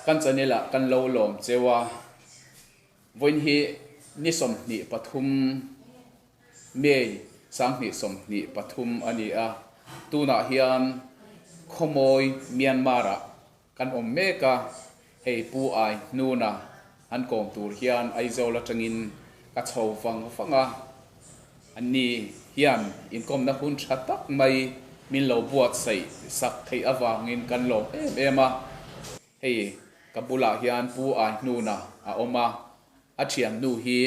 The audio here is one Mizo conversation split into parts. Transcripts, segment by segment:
Kan channel ah kan lo lawm cheu a, vawiin hi ni 23 May 2023 a ni a, tunah hian Khawmawi Myanmar ah kan awm mek a, hei Pu Ai Hnuna han kawm tur hian Aizawl atangin ka chho vang vang a, Anni hian inkawmna hun tha tak mai min lo buatsaih sak theih avangin kan lawm em em a. Hei ka bulah hian Pu Aihnuna a awm a, a thiannu hi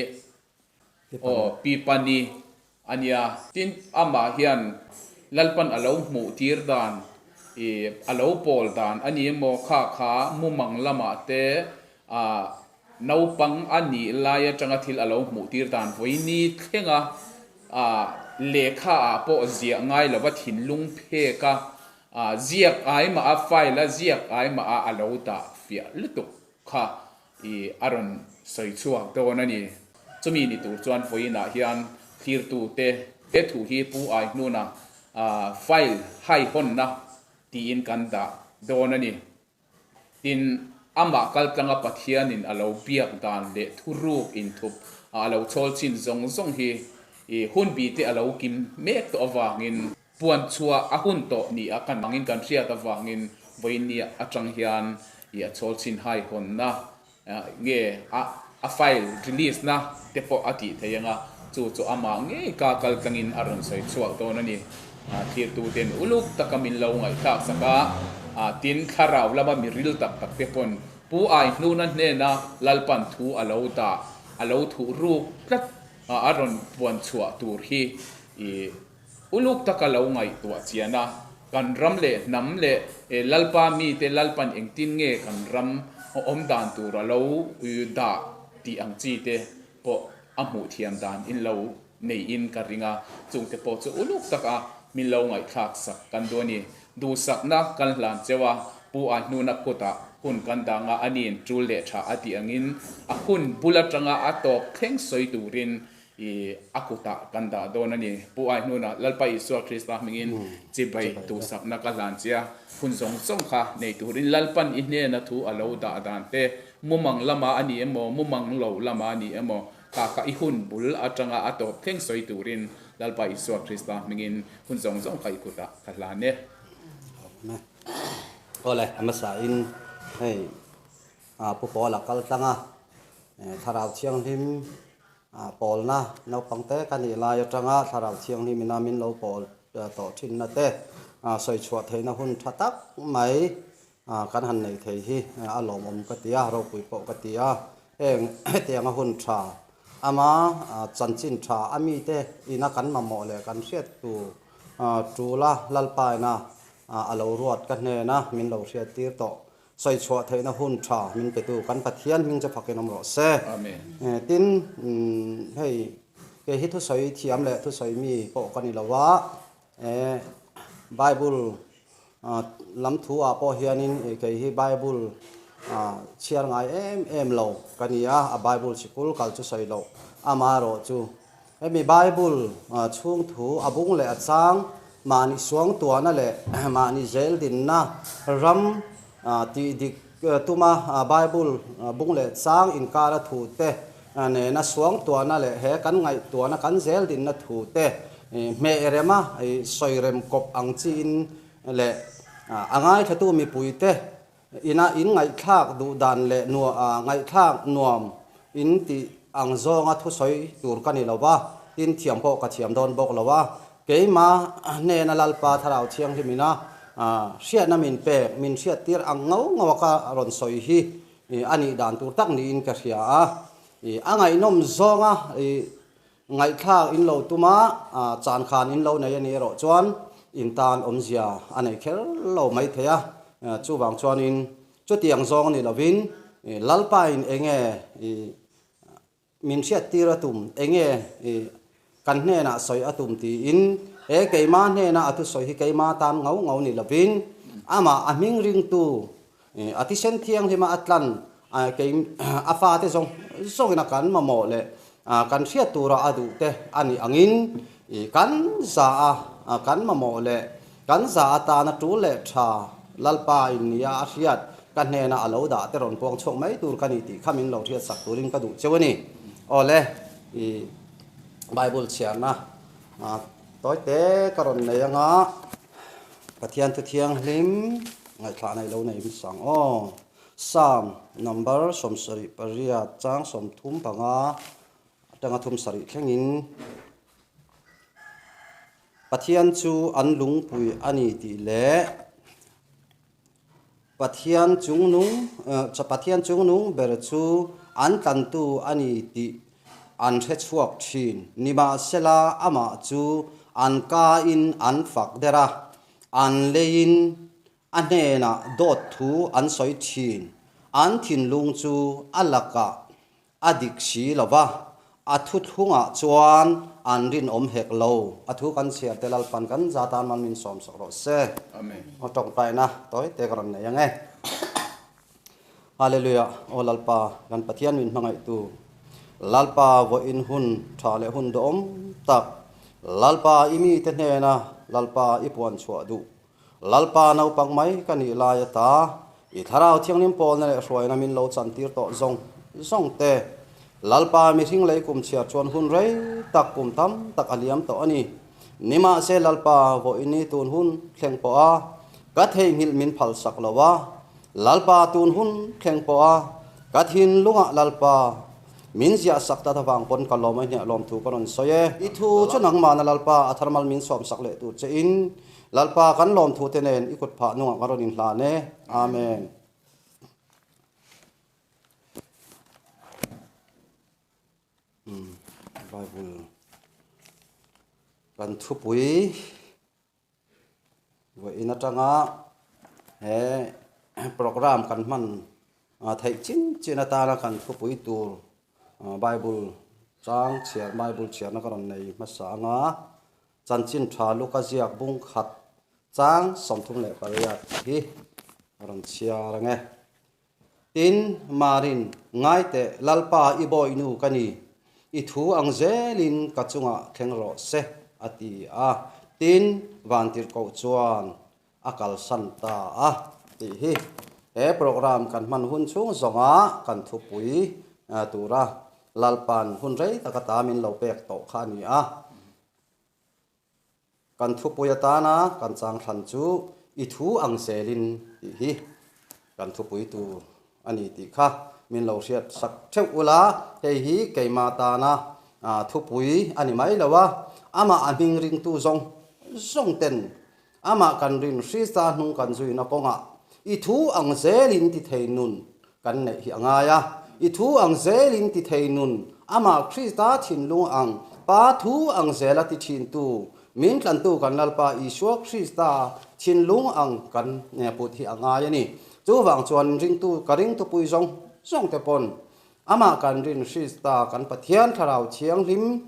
aw Pi Pani a nia. Tin, amah hian Lalpan a lo hmuh tir dan i a lo pawl dan a ni emaw kha kha mumang lamah te a Naupang a nih lai atanga thil a lo hmuh tir dan vawiini thlenga lehkha ah pawh ziah ngai lova thinlung phek a, ziak ai mah a file a ziak ai mah a a lo dah fiah lutuk kha i a rawn sawi chhuak dawn a ni. Chumi ni tur chuan vawiinah hian thlirtute he thu hi Pu Aihnuna file haihawnna tiin kan dah dawn a ni. Tin, amah kaltlanga Pathianin a lo biak dan leh thuruk inthup a lo chhawl chin zawng zawng hi i hun bite a lo kim mek tawh avangin puan chhuah a hun tawh ni a kan angin kan hriat avangin vawinia atang hian i a chhawl chin haihawnna nge a a file release na te pawh a tih thei anga chu chu amah ngei ka kal tlangin a rawn sawi chhuak dawn a ni. Thirtu ten uluk taka min lo ngaihthlak sak a, tin thlarau lama mi ril tak tak te pawn Pu Aihnuna hnena Lalpan thu a lo dah a lo thuh ruk tlat a rawn puan chhuah tur hi i Uluk taka lo ngaihtuah chian a, kan ram leh hnam leh Lalpa mite Lalpan engtin nge kan ram awm dan tur a lo dah tih ang chi te pawh a hmuh thiam dan in lo neiin ka ring a, chungte pawh chu uluk taka min lo ngaihthlak sak kan duh a ni. Duhsakna kan hlan cheu a, Pu Ahnuna kutah hun kan dang a, aniin tul leh tha a tih angin a hun bul atanga a tawp thleng sawi turin I a kutah kan dah dawn a ni. Pu Ai hnunah Lalpa Isua Krista hmingin chibai duhsakna ka hlan che a, hun zawng zawng kha nei turin Lalpan i hnena thu a lo dah dan te, mumang lama a ni emaw, mumang lo lama a ni emaw, kha kha i hun bul atanga a tawp thleng sawi turin Lalpa Isua Krista hmingin hun zawng zawng kha i kutah ka hlan e. Awle, a hmasain hei Pu Pawla kal tlang a, Thlarau Thianghlim Pawlna naupang te ka nih lai atanga Thlarau Thianghlim ina min lo pawl tawh thinna te sawi chhuah theihna hun tha tak mai kan han nei thei hi a lawmawm ka ti a, ropui pawh ka ti a. Heng hetianga hun tha ama chanchin tha a mite ina kan mamawh leh kan hriat tur tula Lalpa ina a lo ruat ka hnena min lo hriat tir tawh Sawi chhuah theihna hun tha min petu kan Pathian hming chu fakin awm rawh se. Tin, hei kei hi thusawi thiam leh thusawi mi pawh ka ni lo a, Bible lam thu ah pawh hianin kei hi Bible chhiar ngai em em lo ka ni a, a Bible sikul kal chu sawi loh amaherawhchu Hemi Bible chhung thu a bung leh a chang, mahni suangtuahna leh mahni zeldinna ram tih dik tuma Bible bung leh chang inkara thu te nena suangtuahna leh he kan ngaihtuahna kan zeldinna thu te hmeh rema sawi rem kawp ang chiin leh a ngaithlatu mipuite Ina in ngaihthlak duh dan leh ngaihthlak nuam in tih ang zawnga thusawi tur ka ni lo va, tin thiam pawh ka thiam dawn bawk lo a. Keima hnena Lalpa Thlarau Thianghlimina hriatna min pek, min hriattir ang ngau ngau a ka rawn sawi hi a nih dan tur tak niin ka hria a. A ngaihnawm zawnga Ngaihthlak in lo tum a, chan khan in lo nei a nih erawh chuan in tan awmzia a nei kher lo mai thei a. Chuvang chuanin chutiang zawng ni lovin Lalpain enge min hriattir a tum, enge kan hnenah sawi a tum tiin he keima hnena a thusawi hi keima tan ngau ngau ni lovin amah a hming ringtu A thisen thianghlima a tlan kei a fate zawng zawngin a kan mamawh leh kan hriat tura a duh te a nih angin kan za a kan mamawh leh kan za atana tul leh tha Lalpa in nia a hriat ka hnena a lo dah te rawn puang chhuak mai tur ka ni tih kha min lo hriat sak turin ka duh cheu a ni. Awle, i Bible chhiarna tawi te ka rawn nei anga Pathian thu thianghlim ngaihthlah nei lo nei hmasang aw. Psalm number 78 chang 35 atanga 37 thlengin Pathian chu an lungpui a ni tih leh Pathian chungnung Pathian chungnung ber chu an tlantu a ni tih an hre chhuak thin. Nimahsela amah chu an kain an fak der a, an leiin a hnenah dawt thu an sawi thin. An thinlung chu a lakah A dik si lo va, a thuthlungah chuan an rinawm hek lo. A thu kan chhiar te Lalpan kan za tan man min sawm sawk rawh se. Amen. Aw tawngtaina tawi te ka rawn nei ang e. Hallelujah Aw Lalpa kan Pathian min hmangaihtu Lalpa vawiin hun tha leh hun duhawm tak Lalpa i mite hnena Lalpa i puan chhuah duh Lalpa naupang mai ka nih lai ata i Thlarau Thianghlim pawlna leh hruaina min lo chantir tawh zawng zawng te. Lalpa mihring lei kum chhiar chuan hun rei tak kum tam tak a liam tawh a ni. Nimahse Lalpa vawiini tun hun thleng pawh a ka theihnghilh min phalsak lo a, Lalpa tun hun thleng pawh a ka thinlungah Lalpa Min ziah sak tat avang pawn ka lawm a hniah lawm thu ka rawn sawi e. I thu chu nangmahna Lalpa a tharmal min sawm sak leh tur che in Lalpa kan lawm thu te nen i kut phah nungah ka rawn inhlan e. Amen. Bible kan thupui Vawiin atanga he program kan hman theih chin chin atana kan thupui tur Bible chang chhiar Bible chhiarna ka rawn nei hmasa anga chanchin tha luka ziak bung khat chang 38 hi ka rawn chhiar ange. Tin, Marin, ngai teh, Lalpa i bawihnu ka ni, i thu ang zelin ka chungah thleng rawh se, a ti a. Tin, Vantirhkoh chuan a kalsan ta a tih hi he program kan hman hun chhung zawnga kan thupui tura Lalpa'n hun rei taka ta min lo pek tawh kha a ni a. Kan thupui atana kan changthlan chu i thu ang zelin tih hi kan thupui tur a ni tih kha min lo hriat sak theuh ula, hei hi keimah tana thupui a ni mai lo a, amah a hming ringtu zawng zawng ten amah kan rin Hrista hnung kan zuina kawngah i thu ang zelin ti thei nun kan neih hi a ngai a, i thu ang zelin ti thei nun, amah Krista thinlung ang, Pa thu ang zela ti thintu, min tlantu kan Lalpa Isua Krista thinlung ang kan put hi a ngai a ni. Chuvang chuan ringtu ka ringtupui zawng zawng te pawn amah kan rin Krista kan Pathian Thlarau Thianghlim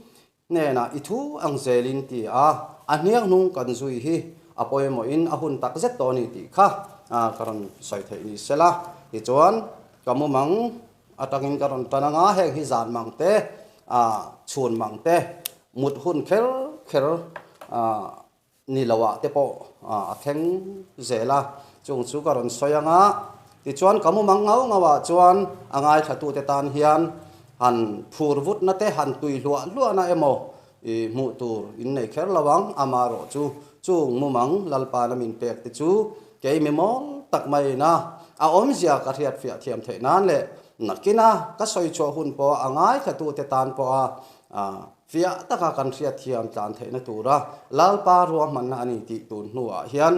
Hnenah i thu ang zelin ti a, a hniak hnung kan zui hi a pawimawhin a hun tak zet tawh a ni tih kha ka rawn sawi theih ni sela. Tichuan, ka mumang atangin ka rawn tan anga heng hi zan mang te, chhun mang te, mut hun kher kher ni lo ah te pawh a thleng zel a, chung chu ka rawn sawi ang a, tichuan ka mumang ngau ngau ah chuan a ngaithla te tan hian han phur vut na te han tui hluah hluah na emaw i hmuh tur in nei kher lo ang, amarawh chu chung mumang Lalpana min pek te chu kei mi mawl tak mai in a a awmzia ka hriat fiah thiam theih nan leh nakina ka sawi chhuah hun pawh a ngaithla te tan pawh a Fiah taka kan hriatthiam tlan theihna tura Lalpa ruahmanna a ni tih tun hnuah hian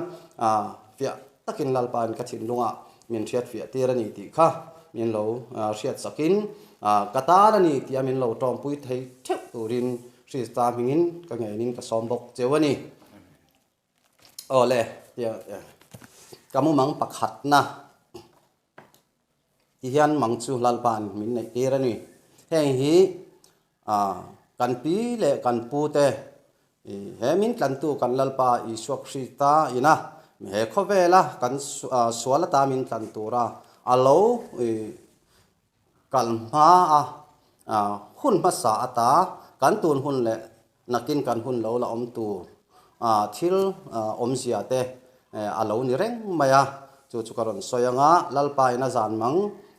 fiah takin Lalpain ka thinlungah min hriatfiah tir a ni tih kha min lo hriatsakin ka tan a ni tia min lo tawmpui thei theuh turin Krista hmingin ka ngenin ka sawm bawk cheu a ni. Awle, ka mumang pakhatna. Ti hian mang chu Lalpa'n min neih tir a ni. Heng hi kan pi leh kan pu te he min tlantu kan Lalpa Isua Krista ina he khawvela kan sual ata min tlan tura a lo kal hma a hun hmasa ata kan tun hun leh nakin kan hun lo la awm tur thil awmzia te a lo ni reng mai a. Chu chu ka rawn sawi anga Lalpa in a zan mang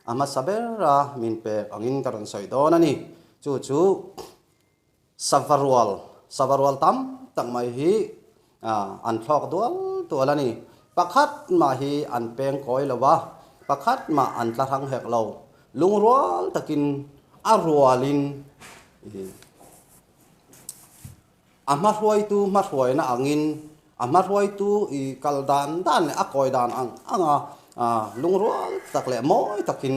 a hmasa ber a min pek angin ka rawn sawi dawn a ni. Chu chu sava rual, sava rual tam tak mai hi an thlawk dual dual a ni. Pakhat mah hi an peng kawi lo a, pakhat mah an tla hrang hek lo. Lungrual takin a rualin A hmahruaitu hmahruaina angin a hmahruaitu i kal dan dan leh a kawi dan ang anga lungrual tak leh mawi takin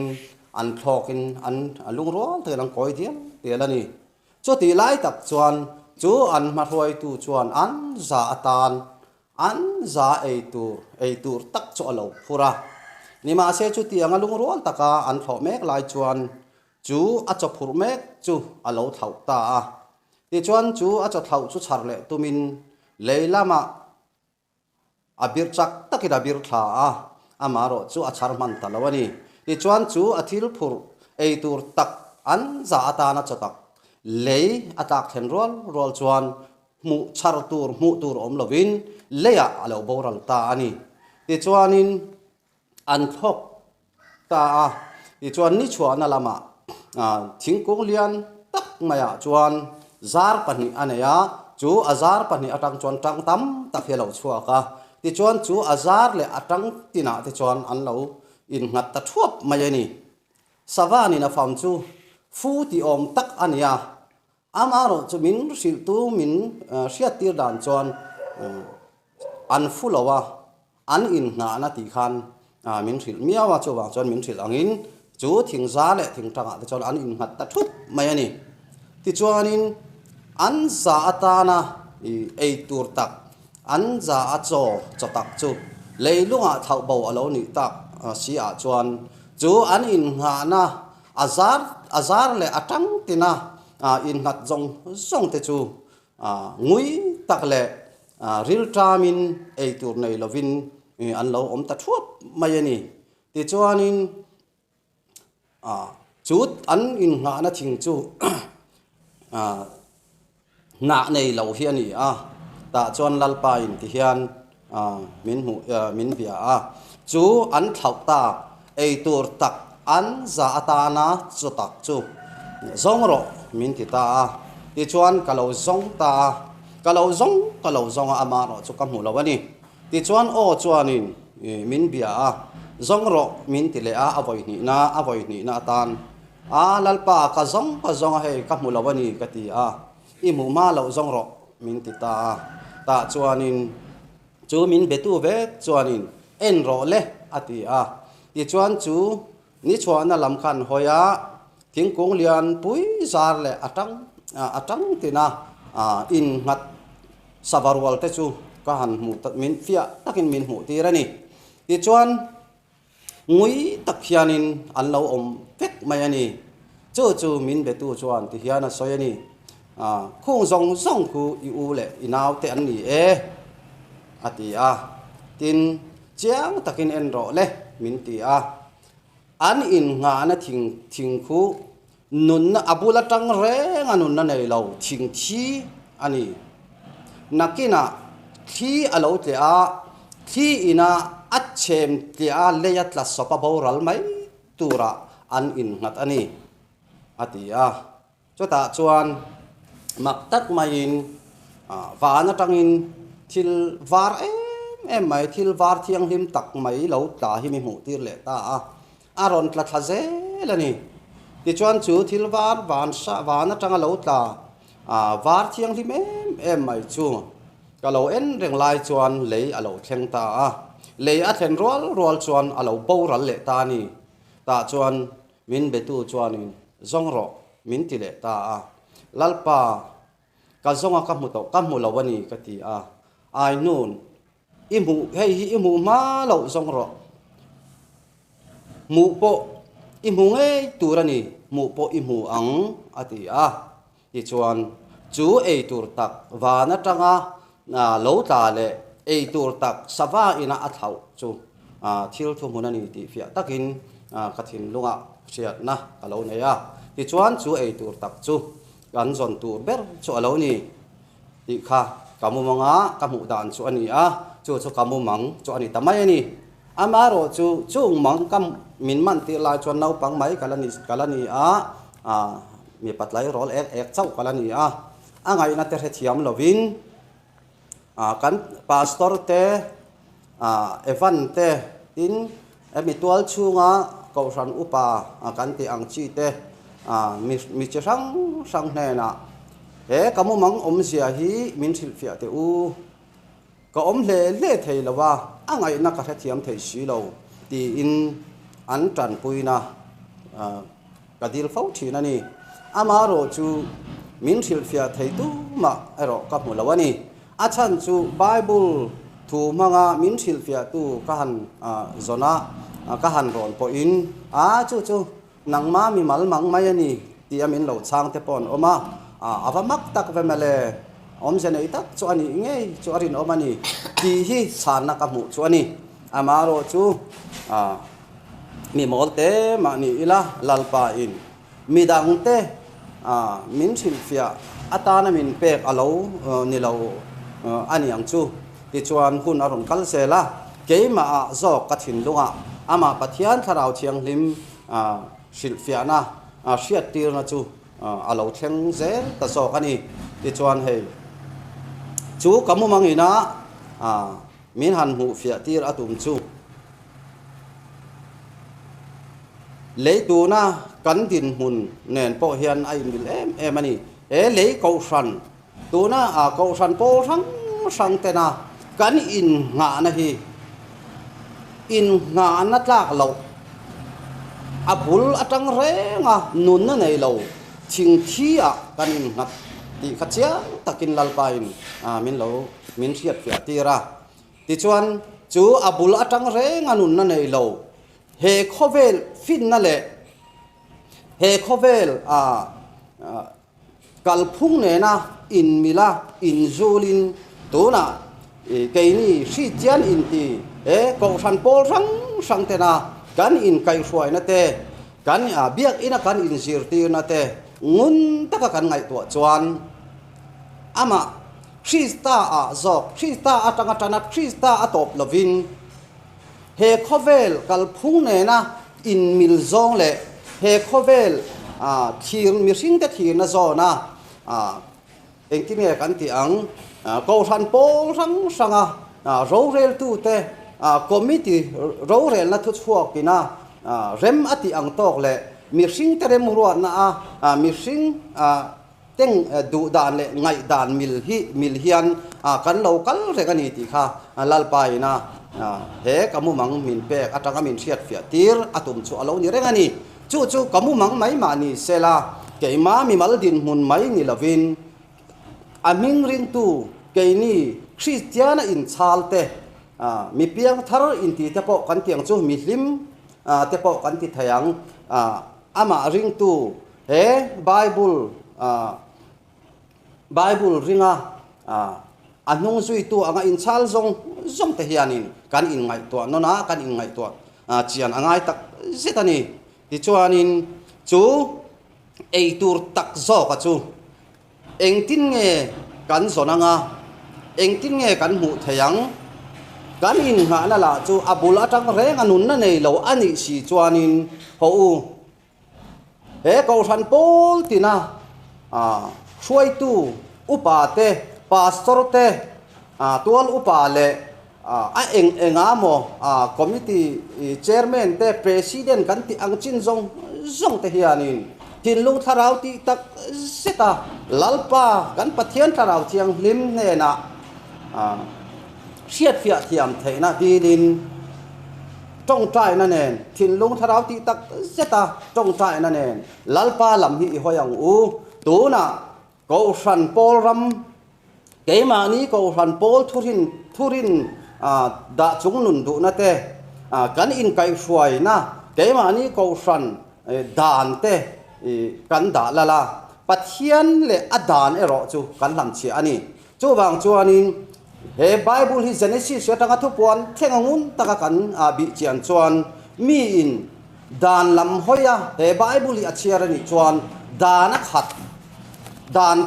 an thlawkin an lungrual takin an kawi dial dial a ni. Chutih lai tak chuan chu an hmahruaitu chuan an za atan an za ei tur ei tur tak chu a lo phur a. Nimahse chutianga lungrual taka an thlawh mek lai chuan chu a chawphurh mek chu a lo thlauh ta a. Tichuan chu a chawthlauh chu chhar leh tumin lei lamah a bir chak takin a bir thla a, amaherawh chu a chhar hman ta lo a ni. Tichuan chu a thil phurh ei tur tak an za atana chaw tak lei a tlak thlen rual rual chuan hmuh chhar tur hmuh tur awm lovin leiah a lo boral ta a ni. Tichuanin an thlawk ta a. Tichuan ni chhuahna lamah thingkung lian tak maiah chuan zar pahnih a nei a, chu a zar pahnih atang chuan tang tam tak hi a lo chhuak a. Tichuan chu a zar leh a tang tinah te chuan an lo innghat ta thuap mai a ni. Savanin a fam chu fu tih awm tak a ni a, amaherawh chu min hrilhtu min hriattir dan chuan an fu lo a. An inhnahna tih khan min hrilh miau a, chuvang chuan min hrilh angin chu thingza leh thingtangah te chuan an innghat ta thup mai a ni. Tichuanin an za atana ei tur tak, an za a chaw chaw tak chu leilungah thlauh bo a lo nih tak si ah chuan chu an inhnahna a zar a zar leh a tang tina innghat zawng zawng te chu Ngui tak leh rilṭamin ei tur nei lovin an lo awm ta thuap mai a ni. Tichuanin chu an innghahna thing chu hnah nei lo hi a ni a, tah chuan Lalpa in ti hian min hmuh min bia a. Chu an thlauh tak ei tur tak an za atana chu tak chu zawng rawh min ti ta a. Tichuan ka lo zawng ta a, ka lo zawng ka lo zawng a amah erawh chu ka hmu lo a ni. Tichuan aw chuanin min bia a, zawng rawh min ti leh a, a vawi hnihna a vawi hnihna atan a Lalpa ka zawng ka zawng a hei ka hmu lo a ni ka ti a. I hmuh hma loh zawng rawh min ti ta a, tah chuanin chu min betu vek chuanin en rawh le a ti a. Tichuan chu ni chhuahna lam khan hawi a, thingkung lian pui zar leh a tang a tang tina innghat sava rual te chu ka han hmuh min fiah takin min hmuh tir a ni. Tichuan Ngui tak hianin an lo awm vek mai a ni. Chu chu min betu chuan ti hian a sawi a ni. Khung zawng zawng khu i u leh i naute an ni e, a ti a. Tin, chiang takin en rawh le, min ti a. An innghahna thing thing khu nunna a bul atang reng a nunna nei lo thing thi a ni. Nakinah thli a lo tleh a, thli ina a chhem tliah a lei a tla sawp a boral mai turah an innghat a ni, a ti a. Chutah chuan mak tak maiin van atangin thil var em em mai, thil var thianghlim tak mai lo tla hi mi hmuh tir leh ta a. A rawn tla thla zel a ni. Tichuan chu thil var van van atanga lo tla var thianghlim em em mai chu ka lo en reng lai chuan lei a lo thleng ta a. Lei a thlen rual rual chuan a lo boral leh ta a ni. Tah chuan min betu chuanin zawng rawh min ti leh ta a. Lalpa, ka zawnga ka hmu tawh, ka hmu lo a ni ka ti a. Ainun I hmuh, hei hi i hmuh hma loh zawng rawh. Hmuh pawh i hmu ngei tur a ni, hmuh pawh i hmu ang, a ti a. Tichuan, chu ei tur tak van atanga lo tla leh ei tur tak sava ina a thlauh chu thil thuhmun a ni tih fiah takin ka thinlungah hriatna ka lo nei a. Tichuan, chu ei tur tak chu kan zawn tur ber chu a lo ni. Tih kha ka mumanga ka hmuh dan chu a ni a, chu chu ka mumang chu a ni ta mai a ni. Amaherawhchu, chung mang ka min man tir lai chuan naupang mai ka la ni ka la ni a, ah mipa tleirawl ek ek chauh ka la ni a, a ngaihna te hrethiam lovin ah kan pastor te ah Evan te tin hemi tual chhunga kohhran upa kan tih ang chi te ah mi mi chi hrang hrang hnenah he ka mumang awmzia hi min hrilhfiah teh u. Ka awm hle hle thei lo a, a ngaihna ka hrethiam thei si lo tiin an tanpuina ka dil fo thin a ni. Amaherawh chu min hrilhfiah thei tumah erawh ka hmu lo a ni. A chhan chu Bible thu hmanga min hrilhfiahtu ka han zawn a, ka han rawn pawhin a chu chu nangma mimal mang mai a ni tia min lo chhang te pawh an awm a, a va mak tak ve mawle, awmze nei tak chu a nih ngei chu a rinawm a ni tih hi chhanna ka hmuh chu a ni. Amaherawh chu mi mawl te mah ni ila Lalpa in midang te min hrilhfiah atana min pek a lo ni lo a ni ang chu. Tichuan hun a rawn kal zel a, keimahah zawk ka thinlungah amah Pathian Thlarau Thianghlim hrilhfiahna hriattirna chu a lo thleng zel ta zawk a ni. Tichuan hei chu ka mumang ina min han hmuhfiah tir a tum chu lei tuna kan dinhmun nen pawh hian a inmil em em a ni. He lei kohhran Tuna a kohhran pawl hrang hrang tena kan innghahna hi innghahna tlak loh a bul atang renga nunna nei lo thingthi ah kan innghat tih kha chiang takin Lalpain min lo min hriatfiah tir a. Tichuan chu a bul atang renga nunna nei lo he khawvel finna leh he khawvel a Kalphung nena inmila inzulin tunah keini Hrichian inti he kohhran pawl hrang hrang tena kan inkaihhruaina te, kan biakina kan inzirtirna te ngun taka kan ngaihtuah chuan amah Krista ah zawk, Krista atanga tana Krista a tawp lovin he khawvel kalphung nena Inmil zawng leh he khawvel thlir mihringte thlirna zawna engtin nge kan tih ang? Kohhran pawl hrang hranga roreltute committee rorelna thuchhuakina rem a tih ang tawk leh mihringte remruatna a mihring Teng duh dan leh ngaih dan mil hi mil hian kan lo kal reng a ni tih kha Lalpa ina he ka mumang min pek atanga min hriatfiah tir a tum chu a lo ni reng a ni. Chu chu ka mumang mai mah ni sela keima mimal dinhmun mai ni lovin a hming ringtu keini Kristiana inchhal te mi piangthar inti te pawh kan tiang chu mi hlim te pawh kan ti thei ang. Amah ringtu he Bible Bible ringa a hnung zuitu anga inchhal zawng zawng te hianin kan inngaihtuah nawn a, kan inngaihtuah chian a ngai tak zet a ni. Tichuanin chu eitur tak zawka chu Engtin nge kan zawn anga, engtin nge kan hmuh theih ang? Kan innghahna lah chu a bul atang reng a nunna nei lo a nih si chuanin haw u. He kohhran pawl tina hruaitu upa te, pastor te, tual upa leh a eng enga maw committee chairman te, president kan tih ang chin zawng zawng te hianin thinlung thlarau tih tak zet a Lalpa kan Pathian thlarau thianghlim hnenah hriatfiah thiam theihna dilin tawngtaina nen thinlung thlarau tih tak zet a tawngtaina nen Lalpa lam hi i hawi ang u. Tunah Kohhran pawl ram, keimahni Kohhran pawl thurin thurin dah chung nun duhna te, kan inkaihhruaina keimahni Kohhran dan te kan dah lal a, Pathian leh a dan erawh chu kan hlamchhiah a ni. Chuvang chuanin he Bible hi Genesis atanga thupuan thleng a ngun taka kan bih chian chuan miin dan lam hawi a he Bible hi a chhiar a nih chuan dan a khat Dan,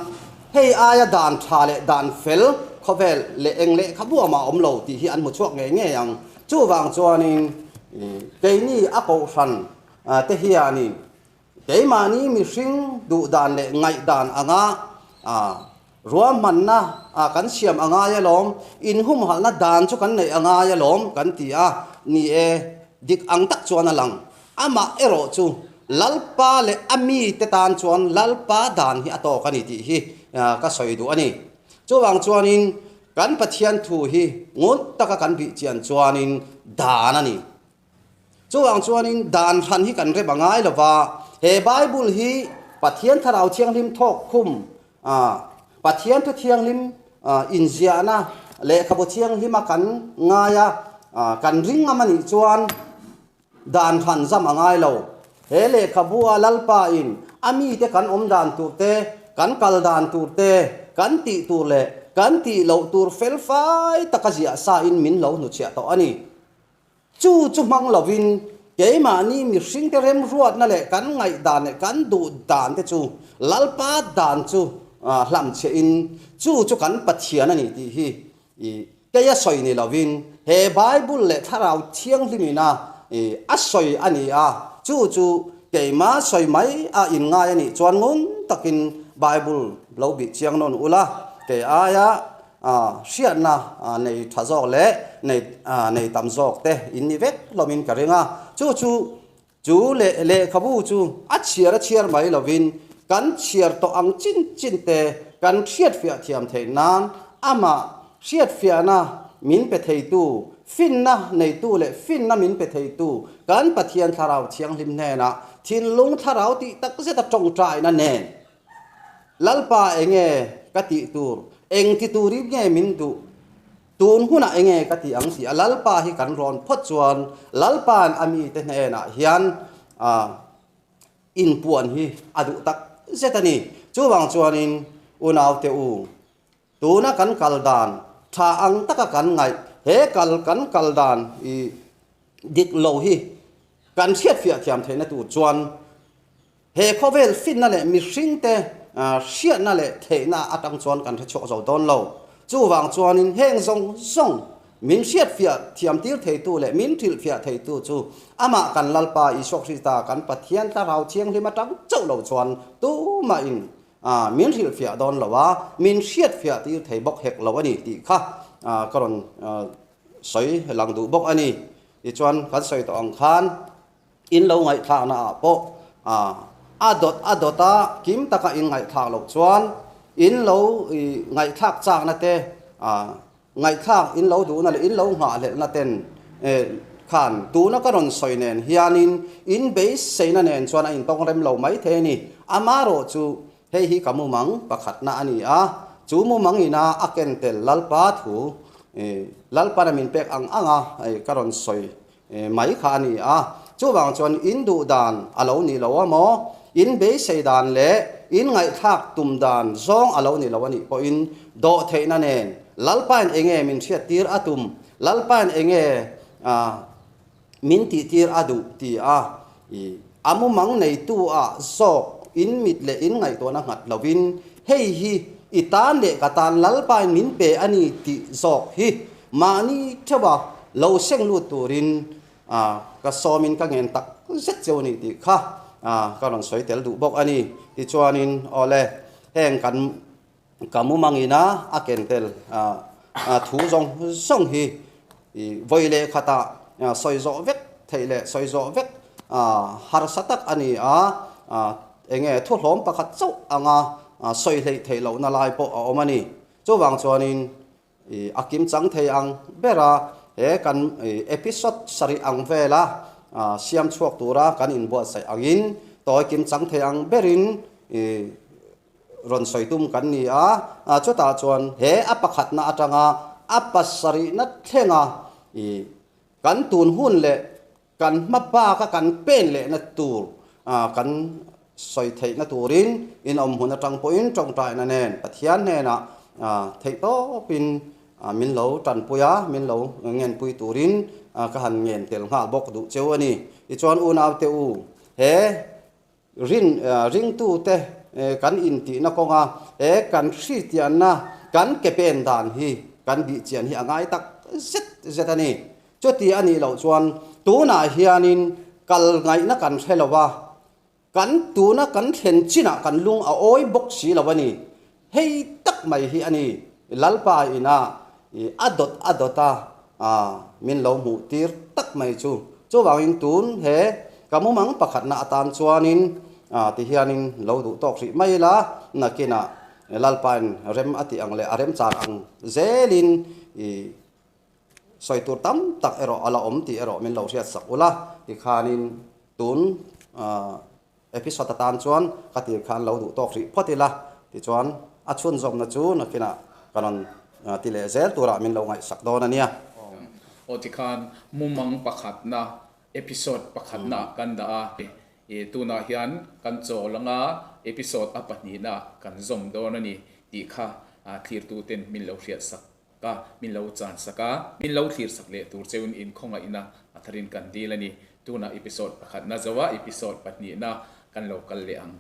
hei aia dan tha leh dan fel khawvel leh eng lehkhabu amah awm lo tih hi an hmu chhuak ngei ngei ang. Chuvang chuanin keini a kohhran te hianin keimahni mihring duhdan leh ngaihdan anga ruahmanna kan siam a ngai alawm, inhumhalhna dan chu kan neih a ngai alawm kan ti a, ni e, dik ang tak chuan a lang. Amah erawh chu Lalpa leh a mite tan chuan Lalpa dan hi a tawk a ni tih hi ka sawi duh a ni. Chuvang chuanin kan Pathian thu hi ngun taka kan bih chian chuanin dan a ni. Chuvang chuanin dan hran hi kan rem a ngai lo va, he Bible hi Pathian Thlarau Thianghlim thawk khum, Pathian Thu Thianghlim inziahna lehkhabu thianghlima kan ngai a, kan ring ngam a nih chuan, Dan hran zam a ngai lo. He lehkhabua Lalpa in a mite kan awm dan tur te, kan kal dan tur te, kan tih tur leh kan tih loh tur fel fai taka ziah sa in min lo hnuchhiah tawh a ni. Chu chu hmang lovin keimahni mihringte remruatna leh kan ngaihdan leh kan duh dan te chu Lalpa dan chu hlamchhiah in chu chu kan Pathian a ni tih hi I kei a sawi ni lovin he Bible leh Thlarau Thianghlimina i a sawi a ni a, chu chu keima sawi mai a inngai a nih chuan ngun takin Bible lo bih chiang nawn ula, kei aia hriatna nei tha zawk leh nei nei tam zawk te in ni vek hlawmin ka ring a, chu chu Chu leh lehkhabu chu a chhiar a chhiar mai lovin kan chhiar tawh ang chin chin te kan hriatfiah thiam theih nan amah hriatfiahna min pe theitu, finna neitu leh finna min pe theitu kan Pathian Thlarau Thianghlim hnenah thinlung thlarau tih tak zeta tawngtaina nen Lalpa enge ka tih tur, eng ti turin nge min duh? Tun hunah enge ka ti ang tih a Lalpa hi kan rawn phawt chuan Lalpa'n a mite hnenah hian inpuan hi a duh tak zet a ni. Chuvang chuanin unaute u, tuna kan kal dan tha ang taka kan ngaih he kal kan kal dan i dik lo hi kan hriatfiah thiam theihna tur chuan He khawvel finna leh mihringte hriatna leh theihna atang chuan kan hre chhuak zo dawn lo. Chuvang chuanin heng zawng zawng min hriatfiah thiamtir theitu leh min hrilhfiah theitu chu amah kan Lalpa Isua Krista kan Pathian Thlarau Thianghlim atang chauh lo chuan tumahin min hrilhfiah dawn lo a, min hriatfiah tir thei bawk hek lo a ni tih kha ka rawn sawi lang duh bawk a ni. Tichuan kan sawi tawh ang khan. In lo ngaihthlakna ah pawh a dawt a dawt a kim taka in ngaihthlak loh chuan in lo ngaihthlak chakna te ngaihthlak in lo duhna leh in lo nghahhlelhna ten khan tuna ka rawn sawi nen hianin in beiseina nen chuan a intawng rem lo mai thei a ni. Amarawh chu hei hi ka mumang pakhatna a ni a, chu mumang ina a ken tel Lalpa thu Lalpana min pek ang anga ka rawn sawi mai kha a ni a. Chuvang chuan in duh dan a lo ni lo a maw? In beisei dan leh in ngaihthlak tum dan zawng a lo ni lo a nih pawhin dawhtheihna nen Lalpain enge min hriattir a tum, Lalpain enge min tihtir a duh ti a i a mumang neitu ah zawk in mit leh in ngaihtuahna nghat lovin hei hi i tan leh ka tan Lalpain min pe a ni tih zawk hi Mahni theuha lo seng lut turin ka sawmin ka ngen tak zet cheu a ni tih kha ka rawn sawi tel duh bawk a ni. Tichuanin awle heng kan ka mumangina a ken tel thu zawng zawng hi vawi leh khatah sawi zawh vek theih leh sawi zawh vek harsa tak a ni a, enge thuhlawm pakhat chauh anga sawi hleih theih lohna lai pawh a awm a ni. Chuvang chuanin I a kim chang thei ang ber a, he kan episode sarih ang vela siam chhuak tura kan inbuatsaih angin tawi kim chang thei ang berin i rawn sawi tum kan ni a, chutah chuan he a pakhatna atanga a pasarihna thlenga i kan tun hun leh Kan hma baka kan pen lehna tur kan sawi theihna turin inawm hmun atang pawhin tawngtaina nen Pathian hnenah theihtawpin min lo tanpui a, min lo ngenpui turin ka han ngen tel nghal bawk duh cheu a ni. Tichuan unaute u, he Rin ringtute kan intihna kawnga he kan hriatianna kan ke pen dan hi kan bihchian hi a ngai tak zet zet a ni. Chuti a nih loh chuan tunah hianin kal ngaihna kan hre lo a, kan tuna kan thlen chinah kan lung a awi bawk si lo a ni. Hei tak mai hi a ni Lalpa ina a dawt a dawt a min lo hmuh tir tak mai chu. Chuvangin tun he ka mumang pakhatna atan chuanin tihianin lo duh tawk hrih mai ila nakinah Lalpain rem a tih ang leh a remchan ang zelin i sawi tur tam tak erawh a la awm tih erawh min lo hriat sak ula tikhanin tun episode atan chuan ka tir khan lo duh tawk hrih phawt ila tichuan a chhunzawmna chu nakinah ka rawn ti leh zel turah min lo ngaihsak dawn a nia. Aw tikhan mumang pakhatna episode pakhatna kan dah a. I tunah hian kan chawl anga episode a pahnihna kan zawm dawn a ni tih kha thlirtuten min lo hriat sak a, min lo chan sak a, min lo thlir sak leh tur cheuin inkhawngaihna a tharin kan dil a ni. Tunah episode pakhatna zo a, episode pahnihna kan lo kal leh ang.